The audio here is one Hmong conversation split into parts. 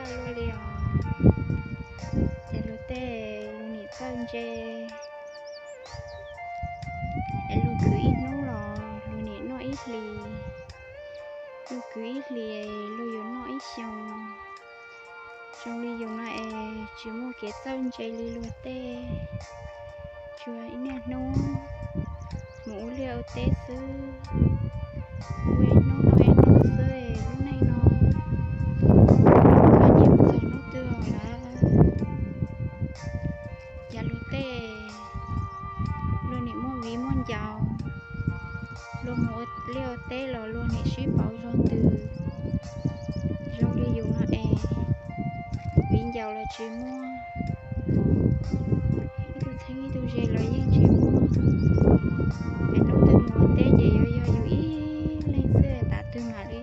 luaj li os. Ces luag tej luag nim txawj ntse, es luag khwv ib hnub los luag nim noj ib hlis, luag khwv ib hlis luag yuav noj ib xyoos. Zoo li yus no es tsis muaj kev txawj ntse li luag tej, tsuas ib niaj hnub mus ua liaj ua teb xwb, ua ib hnub noj ib hnub xwb. Lub neej no txom nyem txog hnub twg lawm. Cas luag tej luag nim muaj viv muaj ncaus, luag mus ua liaj ua teb los luag nim sib pauv zog ntws. Zoo li yus no es viv ncaus los tsis muaj, ib tug txheeb ib tug ze los yeej tsis muaj. Es hnub twg mus ua teb ces yuav yog yus ib leeg xwb, tav twg mam li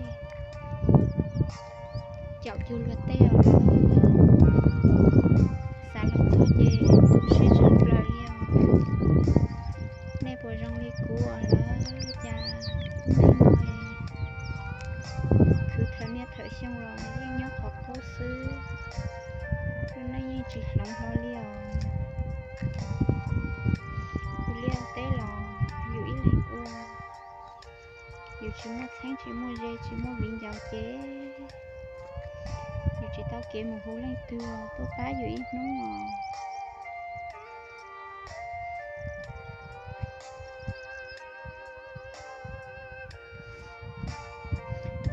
caum cuag luag tej os lawm. Xav los txog ces tu siab tshaj plaws li os. Nej puas zoo li kuv os lawm? Cas lub neej no khwv thawm niaj thawm xyoo los yeej nyob qhov qub xwb, lub neej yeej tsis hloov hlo li os. Ua liaj teb los yus ib leeg ua, yus tsis muaj txheeb tsis muaj ze tsis muaj viv ncaus ces yus tsis tau kev mus hu leej twg tuaj pab yus ib hnub os.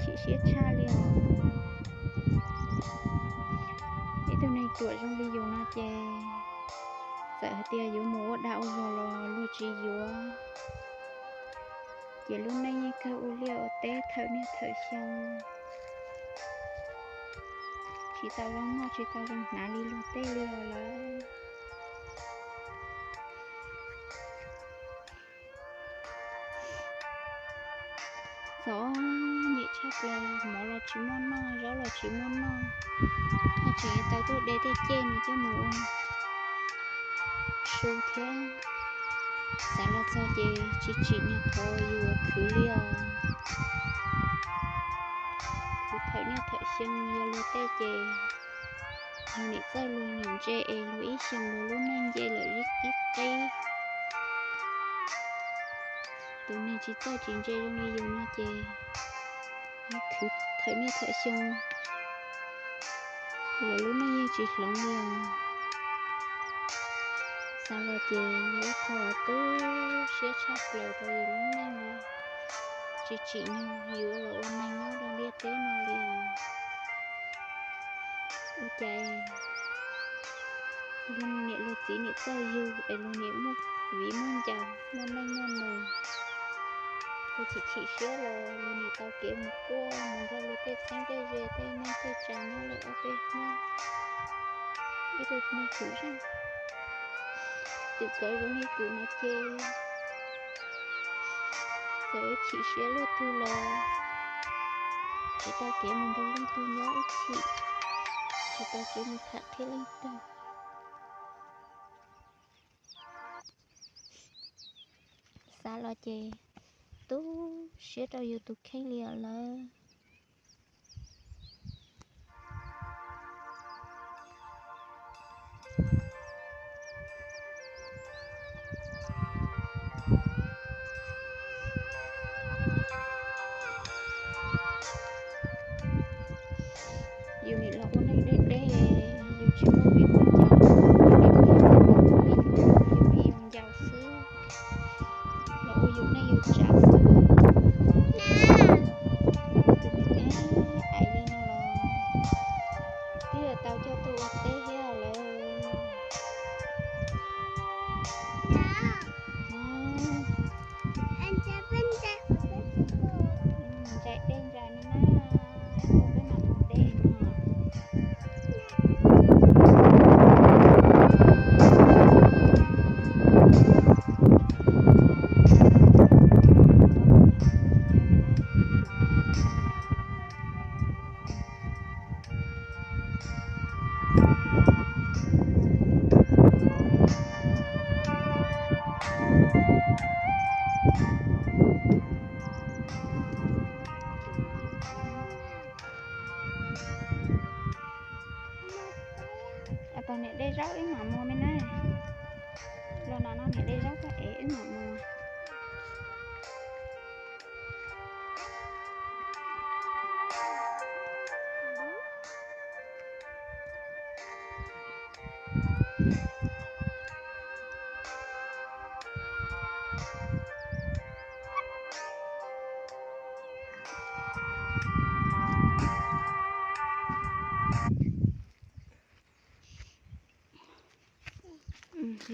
Chim siab tshaj li os. Ib tug neeg ruam zoo li yus no ces txawm hais tias yuav mus ua dag ua zog los luag tsis yuav. Ces lub neej yeej kawg ua liaj ua teb thawm niaj thawm xyoo, tsis tau zoo noj tsis tau zoo hnav li luag tej li os lawm. Txom nyem tshaj plaws, mov los tsis muaj noj, zaub los tsis muaj noj, haj tseem yuav tau tuaj de tej ceg no coj mus ua su thiab. Xav los txog ces tsis tsim nyog qhov yus yuav khwv li os. Khwv thawm niaj thawm xyoo, yog luag tej ces luag nim txawj luag nim ntse es luag ib xyoos luag lub neej nce lawm ib qib. Tus neeg tsis txawj tsis ntse zoo li yus no ces khwv thawm niaj thawm xyoo los lub neej yeej tsis hloov li os. Xav los ces yog ib qho tu siab tshaj plaws rau yus lub neej li. Tsis tsim nyog yus los ua neeg nyob rau ntiaj teb no li os. Ua cas luag niam luag txiv nim txawj yug es luag nim muaj viv muaj ncaus muaj neej muaj nus, luag chim chim siab los luag nim tau kev mus quaj mus nrog luag tej txheeb tej ze tej neej tej tsa nyob li ob peb hnub. Ib tug neeg khwv zeej twm kawv zoo li kuv no ces txawm chim siab luaj twg los tsis tau kev mus nrog leej twg nyob ib chim, tsis tau kev mus tham qhia leej twg. Xav los ces tu siab rau yus tus kheej li os lawm. Yus nim los ua neej deb deb, yus tsis muaj viv muaj ncaus, yus nim ua yus viv yus ncaus xwb, los ua yus neej yus tsav xwb. Tus me me ais li no los twb yuav tau coj tuaj ua teb thiab lawm. Ntsais dej ntsais no na, ib hnub peb mam mus de no. Los niam de zaub wb mam mus me na. Los nram no niam de zaub koj ev wb mam mus.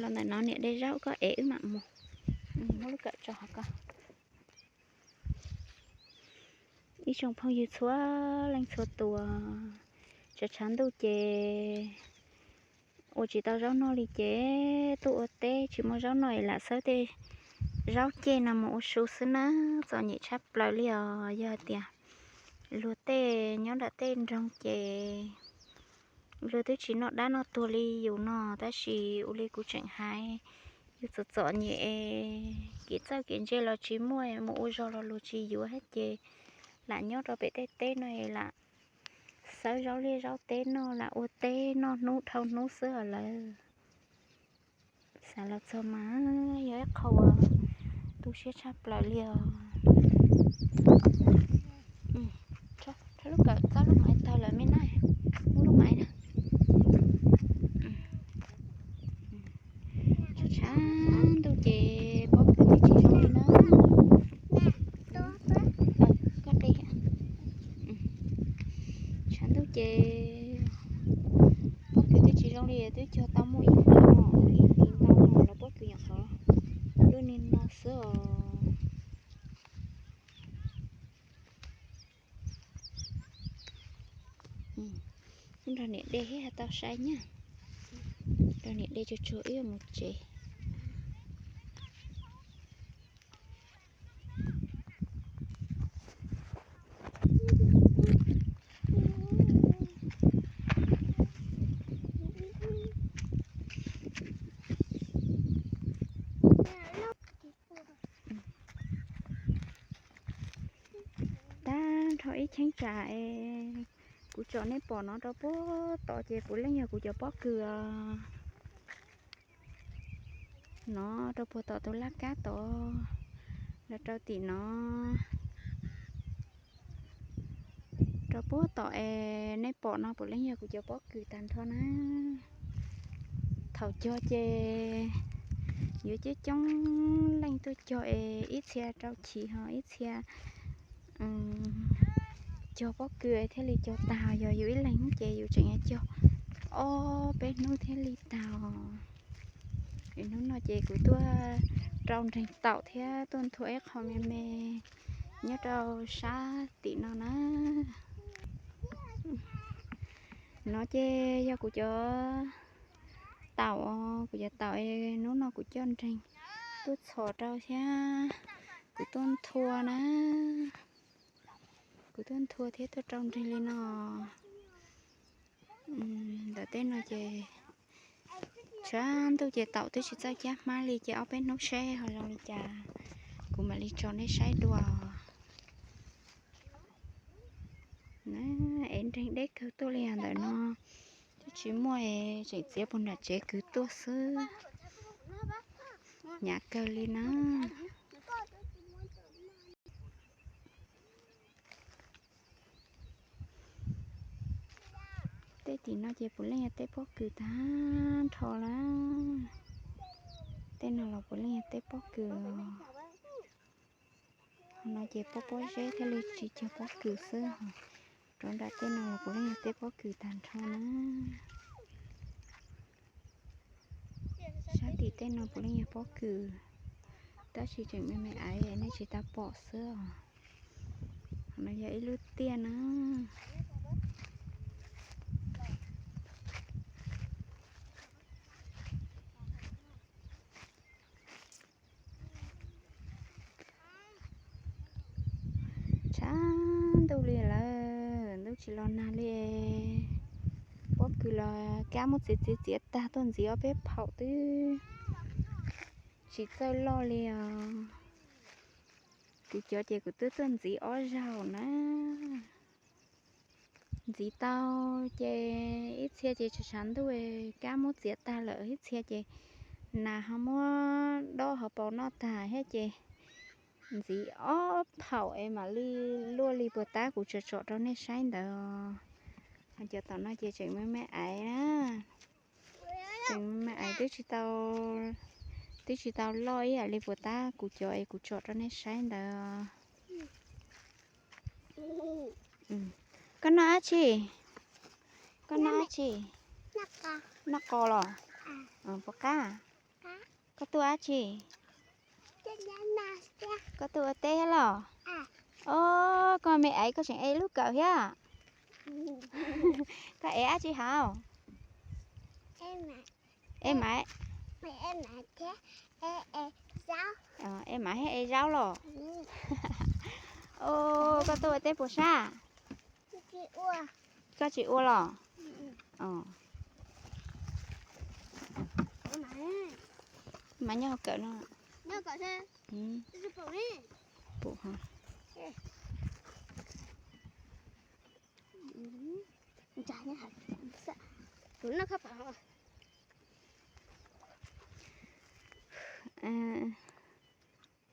Los ntawm no niam de zaub koj ev wb mam mus. Muab lub kawm tso hauv ko. Ib tsoom phooj ywg txhua leej txhua tus, tshav tshav ntuj ces ua tsis tau zaub noj li ces tuaj ua teb tsis muaj zaub noj es lam xawb tej zaub ceg no mus ua su xwb na. Txom nyem tshaj plaws li os. Yog hais tias luag tej nyob nram tej nroog ces luag twb tsis noj dab noj tuag li yus no, tab sis ua li kuv tseem hais, yus txom txom nyem, kev txawj kev ntse los tsis muaj, mus ua zog los luag tsis yuav thiab ces lam nyob rau pem tej teb no es lam xawb zaub liaj zaub teb noj, lam ua teb noj hnub dhau hnub xwb os lawm. Xav los txog mas yog ib qho uas tu siab tshaj plaws li os. Rho lub kawm, txob lub maiv tawg lawm me na. Muab lub maiv na. Tshav tshav ntuj ces pob kws twb tsis zoo li na. Koj qi. Tshav ntuj ces pob kws twb tsis zoo li, twb cog tau muaj ib hlis no, ib hlis ntau no los pob kws nyuam qhuav lub niag no xwb os. Wb nrog niam de thiab tau sai nyaj. Nrog niam de tsuag tsuag wb yuav mus tsev. Tag nrho ib cheeb tsam es kuv tsom nej pom no rau puag tod ces puav leej yog kuv cov pob kws os. No rau puag tom tus laj kab tod los rau tim no. Rau puag tom es nej pom no puav leej yog kuv cov pob kws tag nrho na. Thaum cog ces yuav coob coob leej tuaj cog es ib txhia rau chiv ho ib txhia cog pob kws thiaj li cog tag. Yog yus ib leeg ces yus tseem yuav cog ob peb hnub thiaj li tag. Es hnub no ces kuv tuaj rau nreeg taum thiab tuaj nthua ib qho me me nyob rau sab tim no na. No ces yog kuv cov taum, kuv cov taum es hnub no kuv coj nreeg tuaj txhom rau thiab kuv tuaj nthua na. Kuv tuaj nthua thiab tuaj rau nreeg li no. Ntawm tej no ces tshav ntuj ces taum twb tsis txawj cab hmab li ces ob peb hnub seb ho zoo li cas kuv mam li tso nej saib dua. Es nreeg deb kawg tuaj li os ntawm no. Twb tsis muaj es tseem txiav puag nram tsev kwv tuaj xwb. Hnyav kawg li na. Tej tim no ces puav leej yog tej pob kws tag nrho lawm. Tej no los puav leej yog tej pob kws. No ces pob pob zeb thiaj li tsis cog pob kws xwb. Rau nram tej no los puav leej yog tej pob kws tag nrho na. Sab tim tej no puav leej yog pob kws, tab sis tseem me me aiv nej tsis tau pom xwb os. No yog ib lub tiaj na. Tshav ntuj li lawm, ntuj tsis los nag li. Pob kws los kab muab txiav txiav txiav tag tuaj ntxiv ob peb phaum twb tsis txawj loj li os. Kuv cov ces kuv twb tuaj ntxiv ob zaug na. Ntxiv tau ces ib Txhia ces tshav tshav ntuj kab muab txiav tag lawm, ib txhia ces nas ho muab dob hauv paus noj tag thiab ces ntxiv ob phaum es mam li luaj li puas tab kuv tsom tsom rau nej saib ntawd. Ho cov tom no ces tseem me me aiv na. Tseem me me aiv twb tsis tau, twb tsis tau loj ib yam li puas tab kuv cov es kuv tsom rau nej saib ntawd. Koj noj dab tsi? Koj noj dab tsi? Noj qos los? Puas qab? Koj tuaj dab tsi? Koj tuaj ua teb thiab los? Os, koj me aiv koj tseem ev lub kawm thiab. Koj ev dab tsi hauv? Ev maiv. Ev maiv thiab ev zaub los? Os, koj tuaj ua teb puas sab? Koj tsis ua los? Mas nyob hauv kawm no.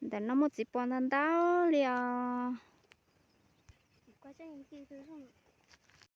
Ntawm no muaj txiv pos ntau ntau li os.